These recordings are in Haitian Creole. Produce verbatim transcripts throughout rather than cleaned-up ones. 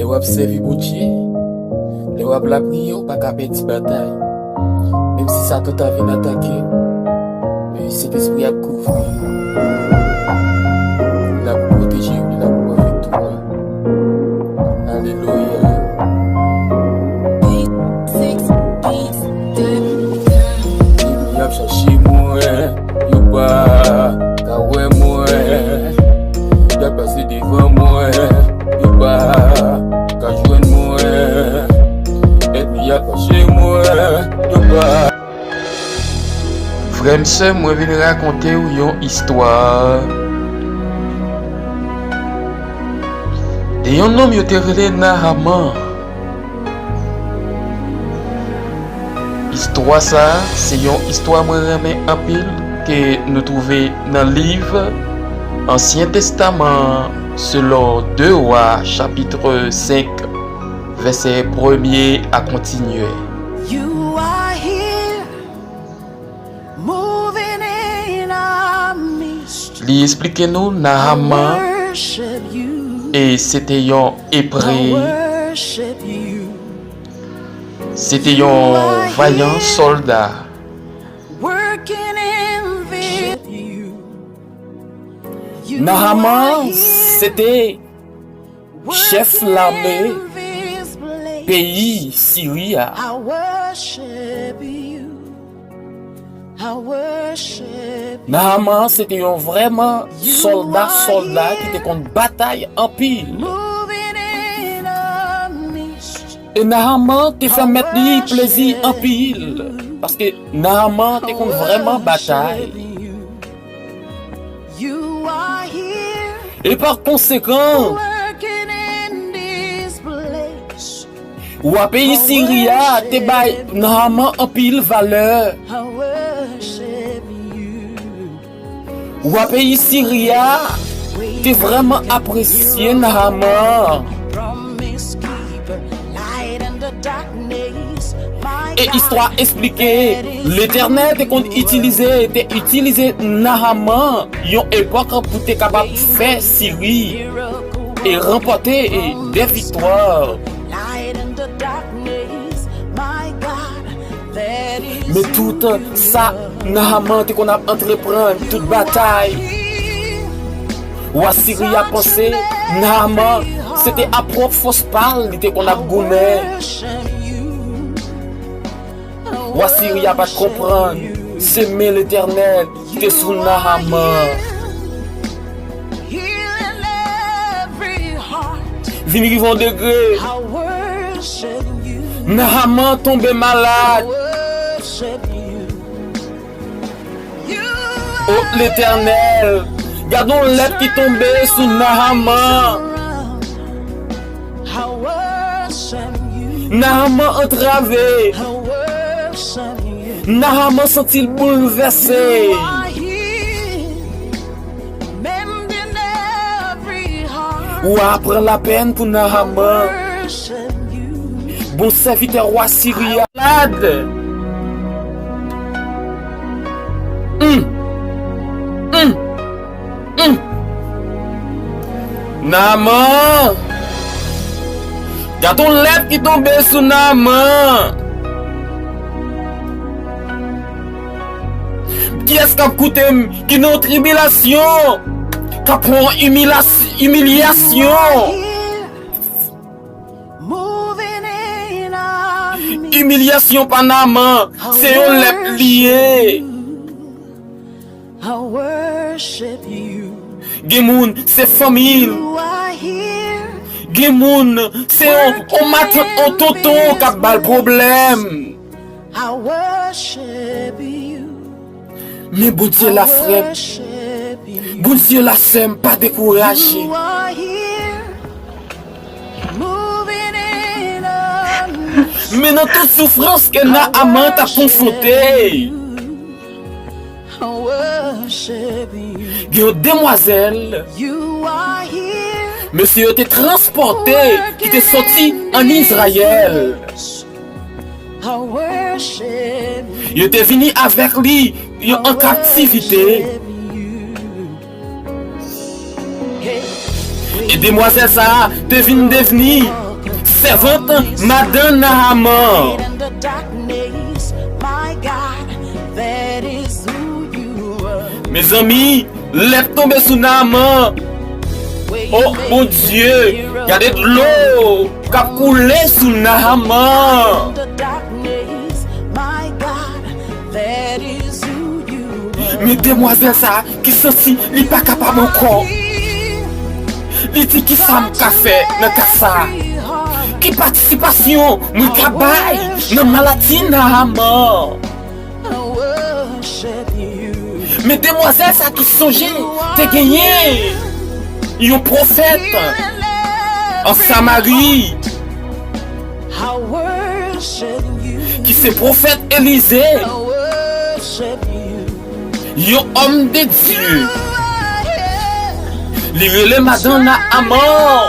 W ap sèvi Bondye, lè w ap lapriyè, ou pa ka pèdi batay. Menm si Satan ta vin atake w, men Sentespri ap kouvri w. Li la pou pwoteje w, li la pou ban viktwa. Alelouya. Enmi ap chache mwen, yo pa ka wè mwen. Y ap pase devan mwen, yo pa ka jwenn mwen. Enmi ap chache mwen, yo pa. Frè m, sè m, mwen vin rakonte w yon istwa de yon nonm yo te rele Nahaman. Istwa sa a, se yon istwa mwen renmen anpil ke nou twouve nan liv Ansyen Testaman an, selon de Wa, chapit senk, vèsè premye a kontinye. You are here, moving in our midst. Li eksplike nou Nahaman, e se te yon Ebre, se te yon vayan sòlda. Nahaman, se te chèf lame peyi Siri a. Nahaman, se te yon vrèman sòlda, sòlda ki te konn batay anpil. E Nahaman te fè mèt li plezi anpil, paske Nahaman te konn vrèman batay. E pa konsekan, wa peyi Siri a te bay Nahaman anpil valè. Wa peyi Siri a te vrèman apresye Nahaman. E istwa eksplike, Letènèl te konn itilize, te itilize Nahaman yon epòk pou te kapab fè Siri e ranpòte de viktwa. Men tout sa Nahaman te konn ap antreprann, tout batay, wa Siri a panse Nahaman se te a pwòp fòs pa l li te konn ap goumen. Wa Siri a pa t konprann se men Letènèl ki te sou Nahaman. Vin rive yon degre, Nahaman tonbe malad. O Letènèl, gade yon lèp ki tonbe sou Nahaman. Nahaman antrave. Nahaman santi l boulvèse. Wa a pran lapèn pou Nahaman. Bon sèvitè wa Siri a malad. Hum. Hum. Hum. Nahaman. Gade yon lèp ki tonbe sou Nahaman. Kiyès k ap koute m ki nan yon tribilasyon, k ap pran yon imilas-, imilyasyon? Imilyasyon pa Nahaman, se yon lèp li ye. Gen moun, se fanmi l. Gen moun, se yon, yon matant, yon tonton k ap ba l pwoblèm. Men Bondye la, frè m. Bondye la, sè m, pa dekouraje. Men nan tout soufrans ke Naaman t ap konfwonte, gen yon demwazèl mesye yo te transpòte, ki te soti ann Izrayèl. Yo te vini avèk li, yo an kaptivite. E demwazèl sa a te vin devni Sèvant madan Naaman. Mezanmi, lèt tonbe sou Naaman. O Bondye, gade dlo k ap koule sou Naaman. Men demwazèl sa a ki santi li pa kapab ankò. Li di, "Kisa m ka fè nan ka sa a? Ki patisipasyon mwen ka bay nan maladi Naaman?" Men demwazèl sa a ki sonje te genyen yon pwofèt an Samari, ki se pwofèt Elize, yon òm de Dye. Li rele madan Naaman.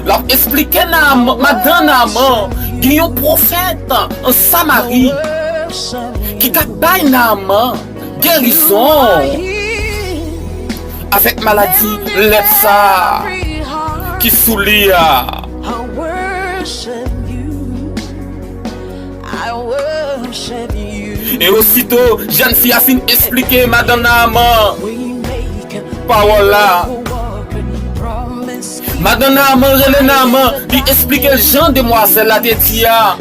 L ap esplike Naaman, madan Naaman, gen yon pwofèt an Samari ki t ap bay Naaman gerizon avèk maladi lèp sa a ki sou li a. E osito jèn fi a fin esplike madan Naaman pawòl la, madan Naaman rele Naaman, li esplike l jan demwazèl la te di a.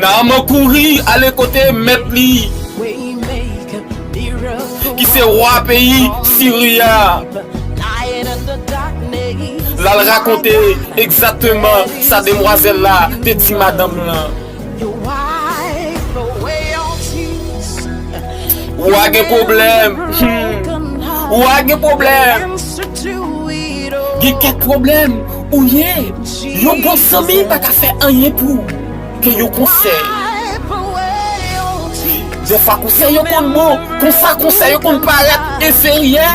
Naaman kouri ale kote mèt li, ki se wa peyi Siri a. L al rakonte egzakteman sa demwazèl la te di madanm lan. Wa gen pwoblèm. Hmm. Wa gen pwoblèm. Gen kèk pwoblèm ou ye. Yon bon zanmi pa ka fè anyen pou ou ke yon konsèy. Defwa konsèy yo konn bon, konsa konsèy yo konn parèt enferyè.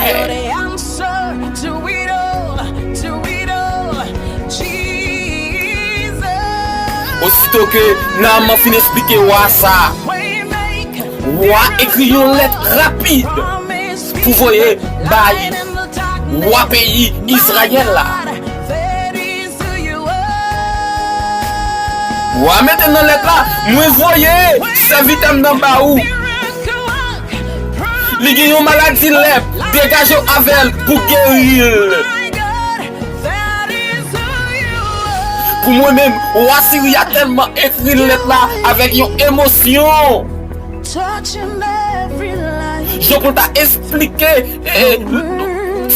Osito ke Naaman fin esplike wa sa, wa ekri yon lèt rapid pou voye bay wa peyi Izrayèl la. Wa mete nan lèt la, mwen voye sèvitè m nan ba ou. Li gen yon maladi lèp, degaje w avè l pou geri l. Pou mwen menm, wa Siri a tèlman ekri lèt la avèk yon emosyon. Jan pou l ta esplike, eh,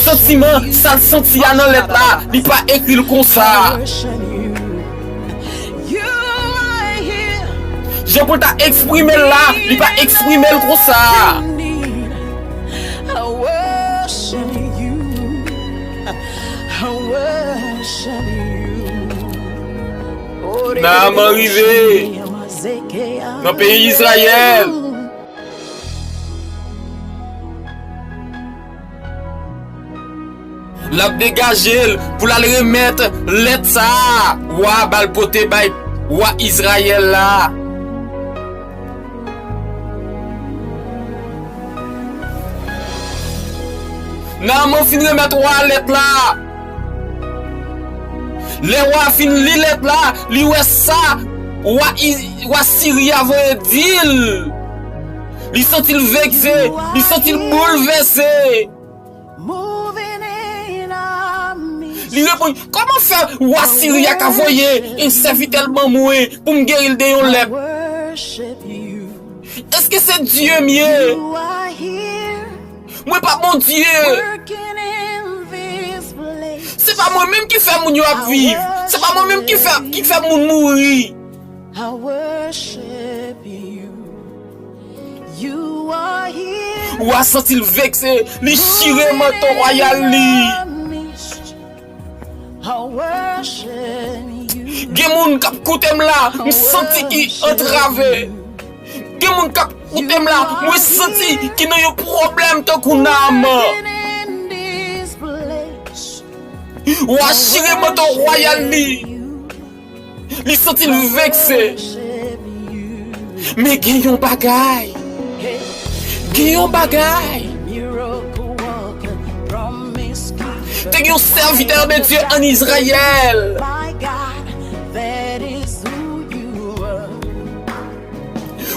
santiman sa l santi a nan lèt la, li pa ekri l konsa. Jan pou l ta eksprime l la, li pa eksprime l konsa. Naaman rive nan peyi Izrayèl. L ap degaje l pou l al remèt lèt sa a wa a ba l pote bay wa Izrayèl la. Naaman fin remèt wa a lèt la. Lè wa a fin li lèt la, li wè sa wa, I- wa Siri a voye di l. Li santi l vekse, li santi l boulvèse. Li reponn, "Kòman fè wa Siri a ka voye yon sèvitè l ban mwen pou m geri l de yon lèp? Èske se Dye m ye? Mwen pa Bondye. Se pa mwen menm ki fè moun yo ap viv. Se pa mwen menm ki fè, ki fè moun mouri." Wa santi l vekse, li chire manto wayal li. Gen moun k ap koute m la, m santi ki antrave. Gen moun k ap koute m la, mwen santi ki nan yon pwoblèm tankou Naaman. Wa chire manto wayal li. Li santi l vekse. Men gen yon bagay. Gen yon bagay. Te gen yon sèvitè de Dye ann Izrayèl.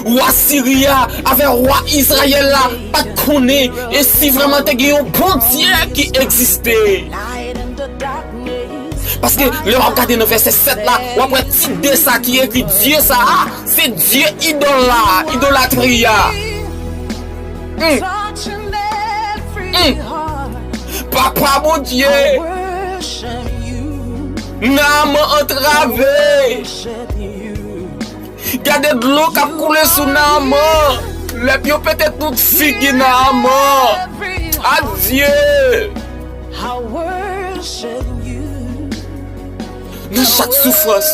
Wa Siri a avè wa Izrayèl la pa t konnen e si vrèman te gen yon Bondye ki egziste. Paske lè w ap gade nan vèsè sèt la, w ap wè tit de sa ki ekri Dye sa a, se Dye idòl la, idolatri a. Hmm. Hmm. Papa Bondye, Naaman antrave. Gade dlo k ap koule sou Naaman. Lèp yo pete tout figi Naaman. Adye. Nan chak soufrans,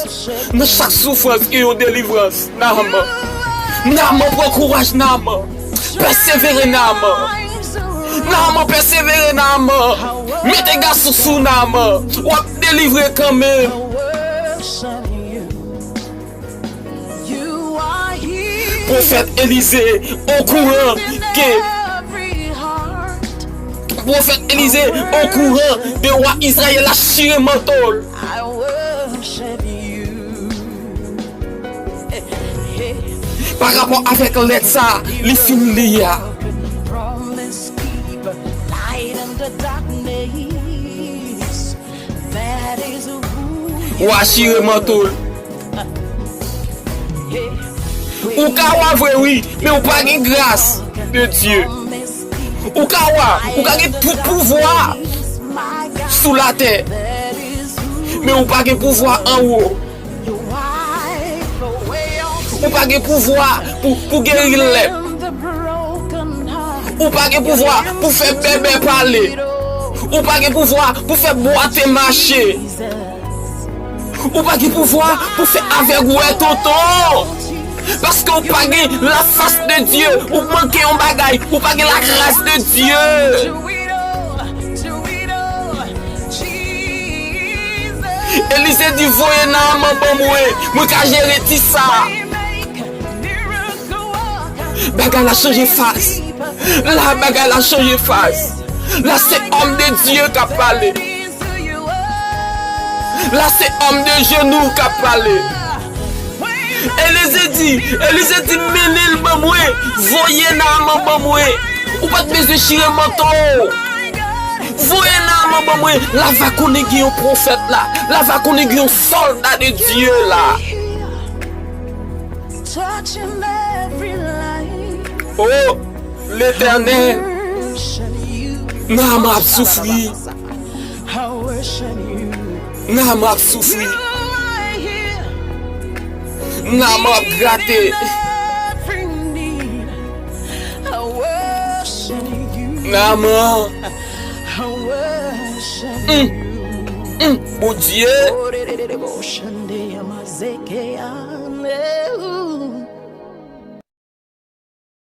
nan chak soufrans, gen yon delivrans. Naaman. Naaman, pran kouraj, Naaman. Pèsevere, Naaman. Naaman, pèsevere, Naaman. Mete gason sou Naaman. W ap delivre kanmenm. Pwofèt Elize okouran ke Pwofèt Elize okouran de wa Izrayèl la chire manto l. Pa rapò avèk lèt sa li fin li a. Wa chire manto l. Ou ka wa vre wi, men ou pa gen gras de Dye. Ou ka wa, ou ka gen tout pouvwa sou latè, men ou pa gen pouvwa anwo. Ou pa gen pouvwa pou, pou geri lèp. Ou pa gen pouvwa pou fè bèbè pale. Ou pa gen pouvwa pou fè bwate mache. Ou pa gen pouvwa pou fè avèg wè tonton. Paske ou pa gen lafas de Dye, ou manke yon bagay, ou pa gen lagras de Dye. Elize di, voye Naaman ban mwen, mwen ka jere ti sa. Bagay la chanje fas. La, bagay la chanje fas. La, se òm de Dye k ap pale. La, se òm de jenou k ap pale. Elize di, Elize di, mennen l ban mwen. Voye Naaman ban mwen. Ou pa t bezwen chire manto w. Voye Naaman ban mwen. La va konnen gen yon pwofèt la. La va konnen gen yon sòlda de Dye la. Oh, Letènèl, Naaman ap soufri. Naaman ap soufri. Naaman ap grate. Naaman. Mm. Mm. Bondye.